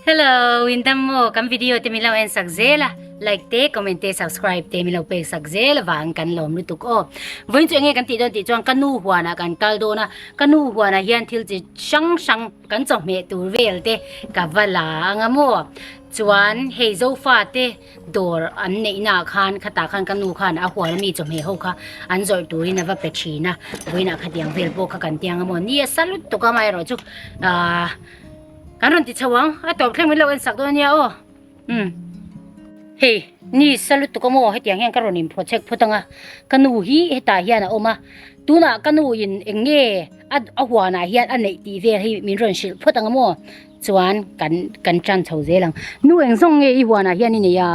Hello, in dam maw? Kan video te min lo en sak zel a, like te, comment te, subscribe te min lo pek sak zel avang kan lawm lutuk aw. Vawiin chu enge kan tih dawn tih chuan ka nu huanah kan kal dawn a, ka nu huanah hian thil chi hrang hrang kan chawhmeh tur vel te ka va la anga maw. Chuan hei Zofa te dawr an neihna ah khan khatah khan ka nu khan a huan ami chawhmeh ho kha an zawrh turin a va pe thin a, vawiinah khatiang vel pawh kha kan tiang a maw ni a sa lutuk a amaherawh chu ahh kan rawn ti chho ang a tawp thleng min lo en sak dawn a nia aw umm hei ni sa lutuk a maw hetiang hian ka rawn in phawt chek phawt ang a ka nu hi hetah hian a awm a tunah ka nu in eng nge a huanah hian a neih tih vel hi min rawn hrilh phawt ang a maw. Chuan kan kan tan chho zel ang. Nu eng zawng nge i huanah hian i nei a?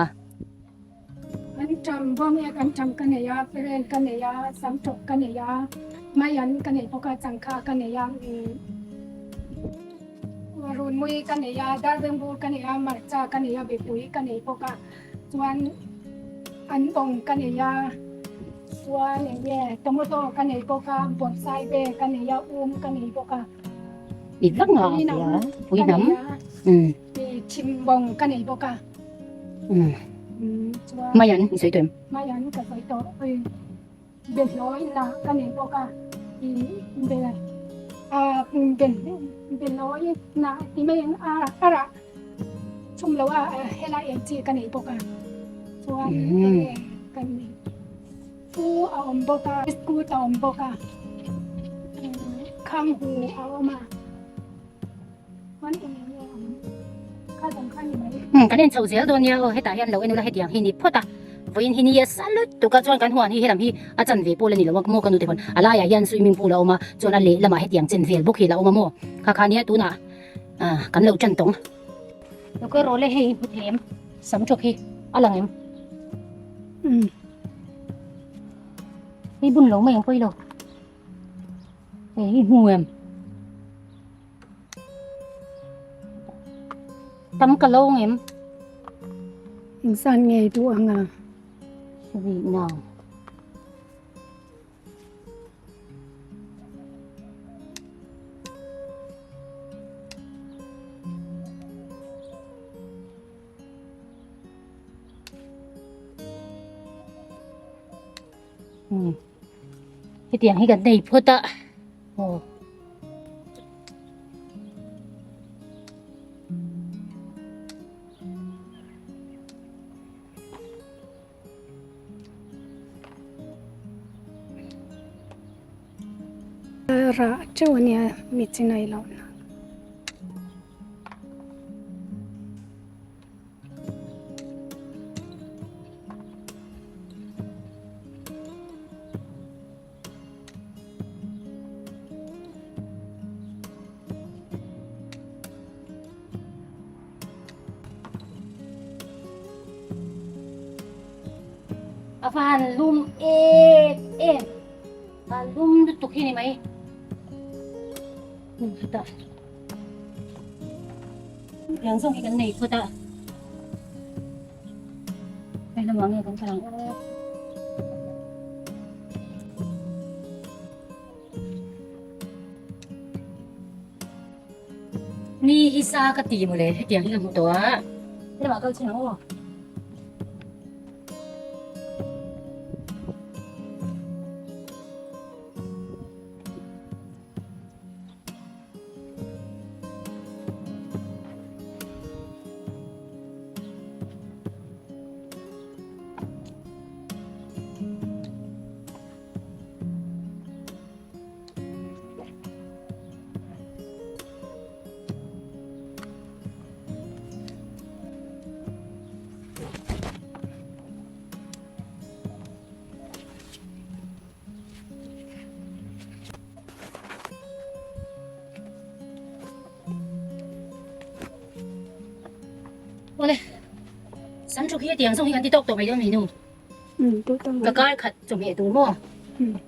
An tam bawng ek an tam ka nei a, feren ka nei a, sam tawp ka nei a, maian ka nei bawk a, changkha ka nei a, runmui ka nei a, darbengbur ka nei a, marcha ka nei a, bepui ka nei bawk a, chuan an bawng ka nei a, chuan eng nge tomato ka nei bawk a, bawrhsai vel ka nei a, um ka nei bawk a. I vak nga a tia pui hnam Chhimbawng ka nei bawk a Maian i sawi tawh em? Maian ka sawi tawh Behlawi lah ka nei bawk a Behlawi lah ti mai ang a rah chhum lo a helai eng chi ka nei bawk a chuan kan Pu a awm bawk a, biscuit a awm bawk a, khanghu a awm a, chuan eng eng nge a awm? Kha dang kha ni mai. Umm kan en chho zel dawn nia aw, hetah hian lo en ula hetiang hi ni phawt a, vawiin hi nia sa lutuk a, chuan kan huan hi helam hi a chanve pawh la ni lo a maw ka nu te huan a laiah hian swimming pool a awm a, chuan a lehlamah hetiang chen vel bawk hi la awm a maw, kha kha nia tunah ah kan lo tan tawng. Lo kal rawh le hei hmu thei em sam tawk hi a lang em umm hei bun lo mai ang pawi lo hei hi hmu em tam ka lo ang em engzan nge duh ang a Vietnam. Hetiang hi kan nei phawt a aw. Rah teuh a nia mi chinai loh na. A van lum em em a lum lutuk hi ni mai hetah tiang zawng hi kan nei phawt a hei lamah nge kan kal ang aw. Ni hi sa ka ti mawle hetiang hi ka hmu tawh a helamah kal chhin ang aw. Awle, sam thuk hi hetiang zawng hi kan ti tawk tawh mai dawn mai nu. Ka kar khat chawhmeh tur maw?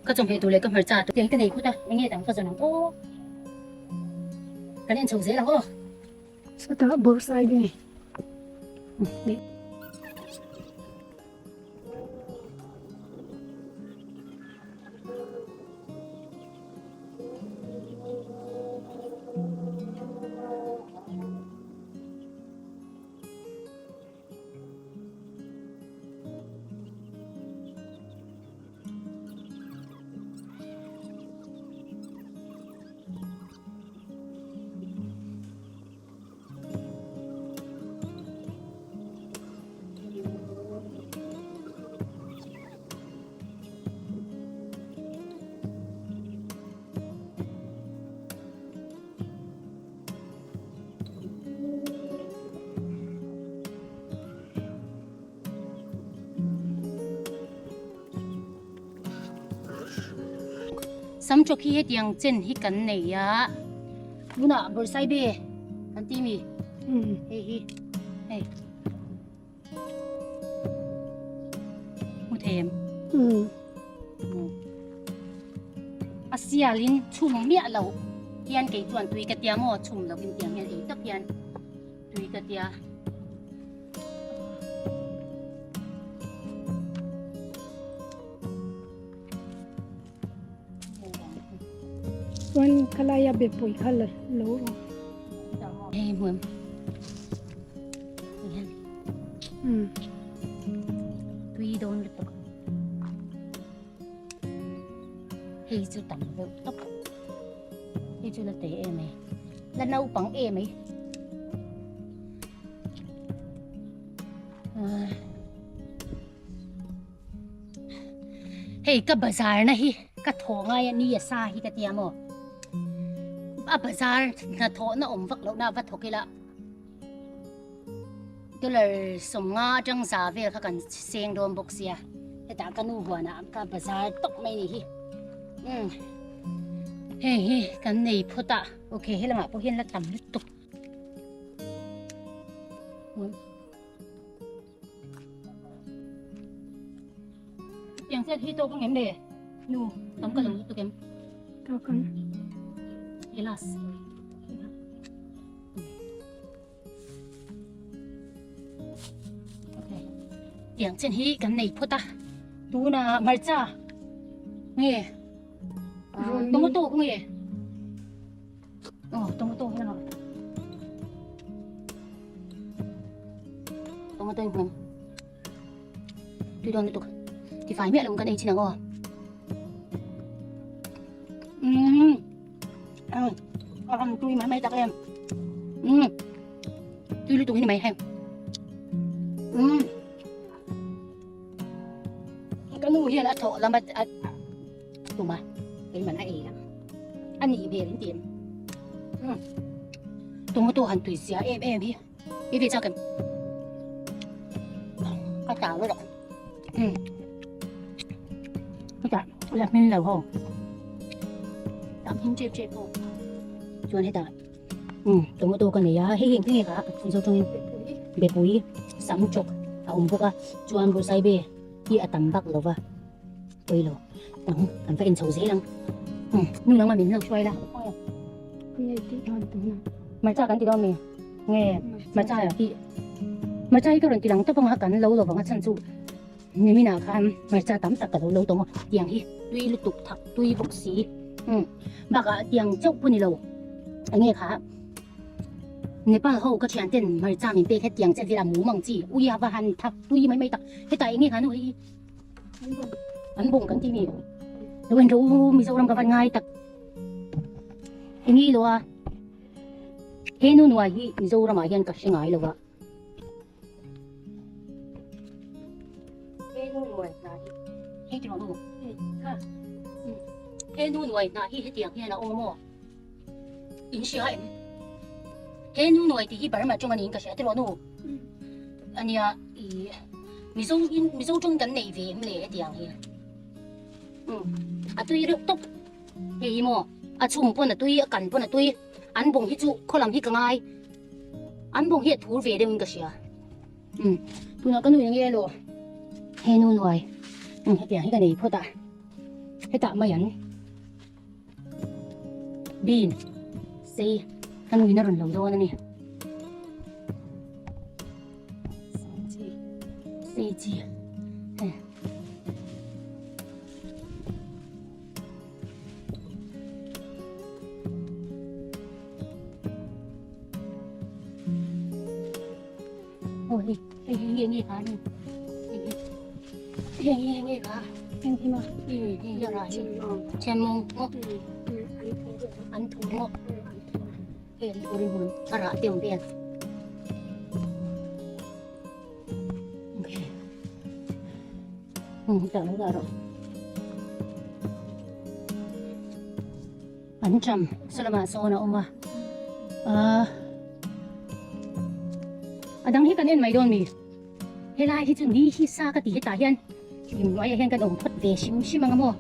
Ka chawhmeh tur leh ka hmarcha tur tiang te nei phut a, eng nge dang ka zawn ang aw. Kan en chho zel ang aw. Sawtah bawrhsai nge? Samchawk hi hetiang chen hi kan nei a, tunah Bawrhsaibe kan ti mi? Hei hi hei. Hmu thei em? A sialin chhum miah lo hian kei chuan tui ka tia maw chhum lovin tiang hian ei tak hian tui ka tia. Chuan khalaia bepui kha la lo rawh. Hei hmuam. Tui dawn lutuk. Hei chu tam deuh tawp. Hei chu la te em ai. La naupang em ai. Hei ka bazar na hi ka thaw ngai a ni a sa hi ka tia maw a bazar hnathawh na awm vak loh na va thawk ila dollar sawmnga atang za vel kha kan seng dawn bawk sia hetah ka nu huanah ka bazar tawp mai ni hi um hei hi kan nei phawt a okay helamah pawh hian la tam lutuk. Tiang chiat hi tawk ang em le? Nu, tam ka lo lutuk em? Tawk ang. Elas. Okay. Tiang chen hi kan nei phawt a. Tuna hmarcha nge tomato nge? Oh, tomato hi ano? Tomato yung hmang. Tui dawn lutuk. Ti fai miah lo kan ei chin ang aw. Mm. Ang ang tui mai mai tak em. Mm. Tui lutuk hi ni mai heng. Mm. Ka nu hian a thawh lam a tum a keiman a ei ang a nih hmel in ti em umm tomato han tui zia em em hi i ve chak em ka tau erawh umm hetah la hmin lo ho la hmin tep tep ho chuan hetah umm tomato ka nei a hei hi engtin nge ka mizo tawngin bepui sam chawk a awm bawk a chuan bawrhsaibe hi a tam vak lo va. Pawilo ang kan va en chho zel ang umm nu nangma min lo hruai la nge tih dawn tuna hmarcha kan ti dawn mi nge hmarcha ah hi hmarcha hi ka rawn ti lang tawp anga kan lo lovang a chhan chu nimin ah khan hmarcha tam tak ka lo lo tawng a tiang hi tui lutuk thak tui bawk si umm bakah tiang chauh pawh ni lo enge kha Nepal ho ka thian ten hmarcha min pek hetiang che vela mum ang chi ui a va han thak tui mai mai tak hetah enge kha nu hei An bawng kan ti mi. Lo en ro Mizoram ka van ngai tak. Engi lo a. He nu nuai hi Mizoram ah hian ka hre ngai lo a. He nu nuai hna hi. Hei ti rawh nu. He nu nuai hna hi hetiang hian a awm aw. In hria em? He nu nuai tih hi Burma tawng a niin ka hria ti rawh nu. Ania i Mizo in Mizo tawng kan nei ve em le hetiang hi. Um a tui reuh tawp. Hei hi maw a chhum pawn a tui a kan pawn a tui an bawng hi chu khaw lam hi ka ngai. An bawng hi a thur ve deuh in ka hria. Um tunah ka nu in nge elaw he nu nuai um hetiang hi ka nei phawt a hetah mai an. Bean sei ka nuin a rawn lo dawn a ni. Sei chi hei. Aw hei hei hi nge nge kha ni hei hi hei hi nge kha heng hi maw um hei hi a rah hi thian mawng maw an thu maw hei an thu ri hmun a rah te awm vel okay um hetah lo dah rawh An ṭam saw lamah sawn a awm a, aaa a dang hi kan en mai dawn mi? Helai hi chu ni hi sa ka ti hetah hian hlim hnuaiah hian kan awm phawt ve hrim hrim ang a maw?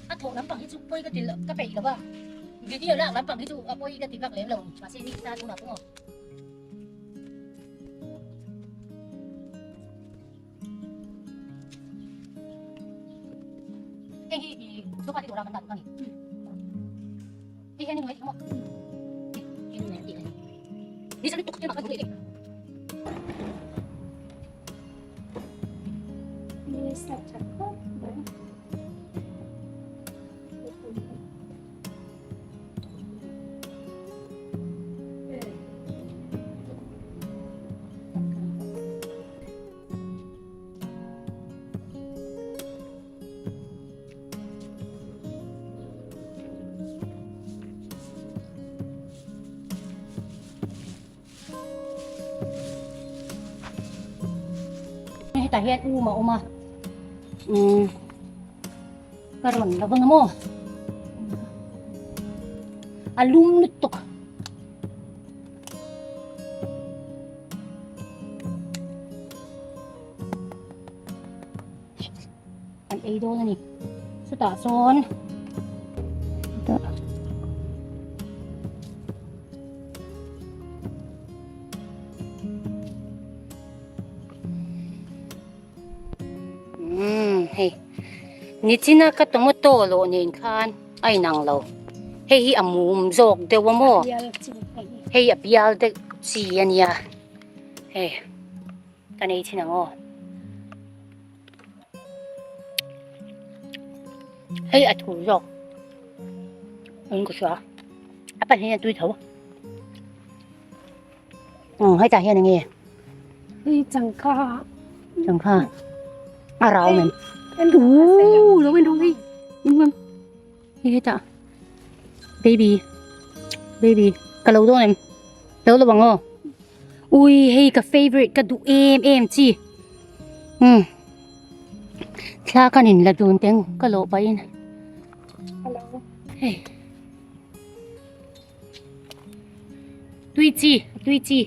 A thawh lampang hi chu pawi ka ti ka peih lo a, video lak lampang hi chu a pawi ka ti vak lem lo, mahse ni ta tunah pawh maw. Hei hi i sofa te dawrah kan dah duh a ni. Hei hian i nuai tih maw? Hei nuai tih a ni. Ni sa lutuk tlem ah khan duh leh leh. Ni sa tha khawp mai. Hetah hian um a awm a umm ka rawn la vang a maw a lum lutuk. An ei dawn a ni chutah chuan umm hei nichina ka tomato lawh nen khan a inang lo hei hi a mum zawk deuh a maw hei a bial deuh chi a nia hei. Ka nei thin ang aw. Hei a thu zawk. Eng ka hria. A pahnih a tui tho. Ừ, hei tah hian enge? Hei changkha. Changkha. A rau men. Ú, lo en ro hei. Hei hetah baby baby ka lo dawn em lo lo ang aw ui hei ka favourite ka duh em em chi um thla kan in la dun teng ka lawh pahin hei tui chi tui chi.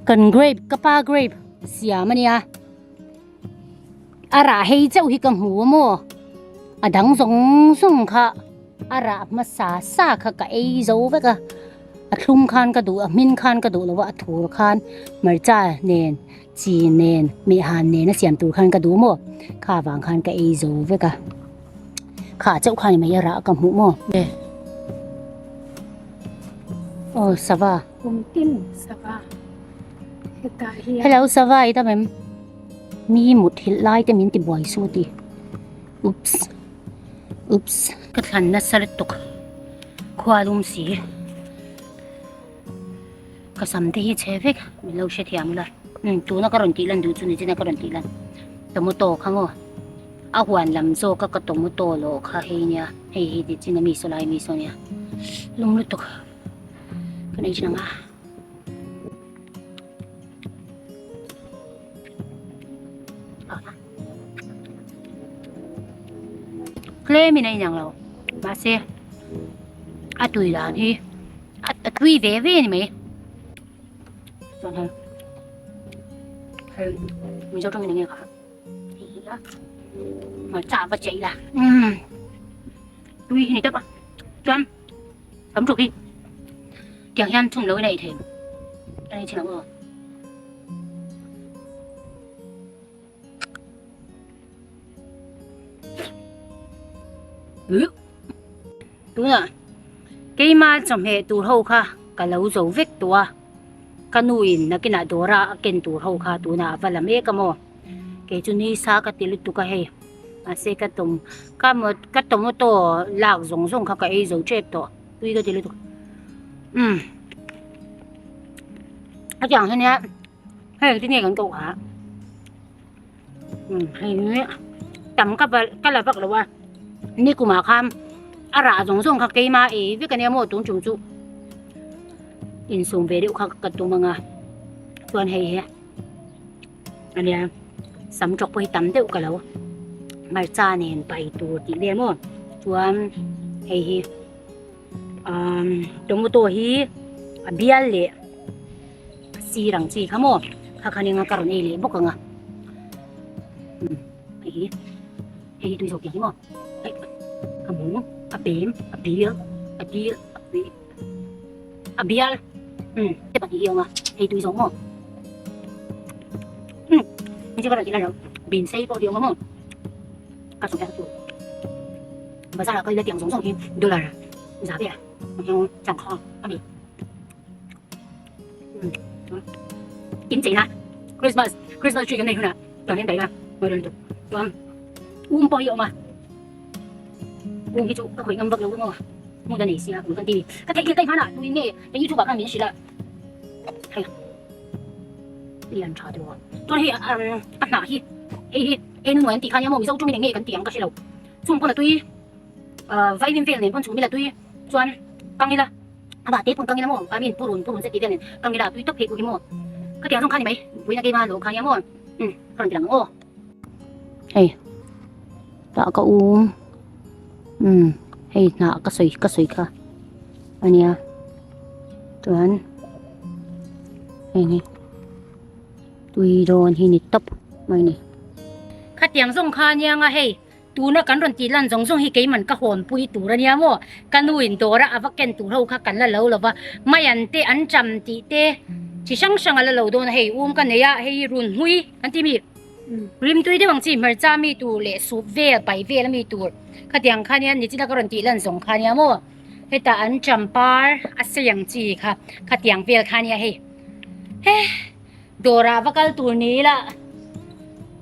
Kan grape ka pa grape siam a nia a rah hei chauh hi ka hmu a maw a dang zawng zawng kha a rah hmasa sa kha ka ei zo vek a a thlum khan ka duh a hmin khan ka duh lo a a thur khan hmarcha nen. Chi nen, mehhan nen a siam tur khan ka duh maw? Kha vang khan ka ei zo vek a. Kha chauh khan mai a rah ka hmuh maw? Aw sava. Kum tin sava. Hetah hian. Hello sava i dam em? Mi mut hilh lai te min ti buai su ti. Oops. Oops. Ka thlan nasa lutuk. Khua lum si. Ka sam te hi chhe vek min lo hrethiam ula umm tuna ka rawn tih lan duh chu ni china ka rawn tih lan tomato kha maw a huan lam zawk a ka tomato lawh kha hei nia hei hi ti china mi saw lai mi saw nia lum lutuk ka nei thin ang a. Tlem in a inang lo mahse a tui dan hi a tui ve ve a ni mai chuan hei hei mizo tawngin enge kha hei hi a hmarcha a va chei la umm tui hi ni tawp a chuan tam tuk hi tiang hian chhum lo in a ei thei a ni thin ang aw. Tunah keima chawhmeh tur ho kha ka lo zo vek tawh a, ka nu in nakinah dawra a ken tur ho kha tunah a va la mek a maw? Kei chu ni sa ka ti lutuk a hei, mahse ka tawm ka ka tomato lak zawng zawng kha ka ei zo tep tawh, tui ka ti lutuk. Umm hetiang hi nia hei engtin nge kan koh kha umm hei hi tam ka va ka la vak lo a nikumah khan a rah zawng zawng kha keima ei vek ania maw tun tum chu insum ve deuh kha ka tum ang a chuan hei hi ania sam tawk pawh hi tam deuh ka lo hmarcha nen pai tur tih vel maw chuan hei hi. Umm tomato hi a bial leh a sir ang chi kha maw kha khan eng a ka rawn ei leh bawk ang a umm hei hi hei hi tui zawk tih hi maw hei a mum a pem a bial a dil a pui a bial umm te pahnih hi a awm a hei tui zawk maw umm hei chu ka rawn tih lan loh bean sei pawh hi a awm a maw ka chawhmeh a tur. Bazar ah kal ila tiang zawng zawng hi dollar za vel a hmang changkha a ni. In cheina Christmas Christmas tree kan nei hunah chuan hian daih a mawi dawn lutuk. Chuan um pawh hi a awm a, um hi chu ka khawih ngam vak lo emaw hmun a nei sia um kan ti ni. Ka theih thil ka inhman a tuin nge ka youtube ah khan min hrilh a hei lian tha tiraw chuan hei a hnah hi hei hi hei nu an tih kha nia maw mizo tawngin eng nge kan tih ang ka hre lo. Chung pawn a tui vaivim vel nen pawn chhum ila tui chuan kang ila a bah te pawn kang ila maw I mean purun purun zet tih vel nen kang ila a tui tawp phei pawh hi maw ka tiang zawng kha ni mai buaina keima lo kha nia maw umm ka rawn ti lang ang aw. Hei tah ka um umm hei hnah ka sawi ka sawi kha ania chuan heng hi. Tui dawn hi ni tawp mai ni. Khatiang zawng kha ania nga hei tuna kan rawn tih lan zawng zawng hi keiman ka hawn pui tur ania maw ka nu in dawr a a va ken tur ho kha kan la lo lova maian te an cham tih te chi hrang hrang a la lo dawn a hei um ka nei a hei hi run hmui an ti mi rimtui deuh ang chi hmarcha mi tur leh sup vel pai vel ami tur khatiang kha nia nichina ka rawn tih lan zawng kha ania maw hetah an cham par a sei ang chi kha khatiang vel kha ania hei he. Dawrah va kal tur ni ila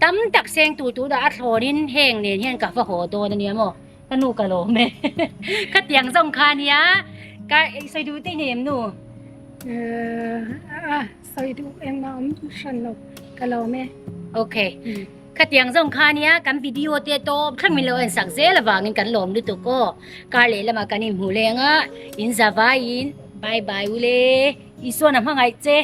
tam tak seng tur tur dah a thlawnin heng nen hian ka va haw dawn ania maw ka nu ka lawm e khatiang zawng kha ania ka sawi duh te nem nu a sawi duh engmah awm hran lo ka lawm e okay khatiang zawng kha ania kan video te tawp thleng min lo en sak zel avangin kan lawm lutuk aw kar leh lamah kan inhmu leng a in za vaiin bye bye ule Isuan a hmangaih che.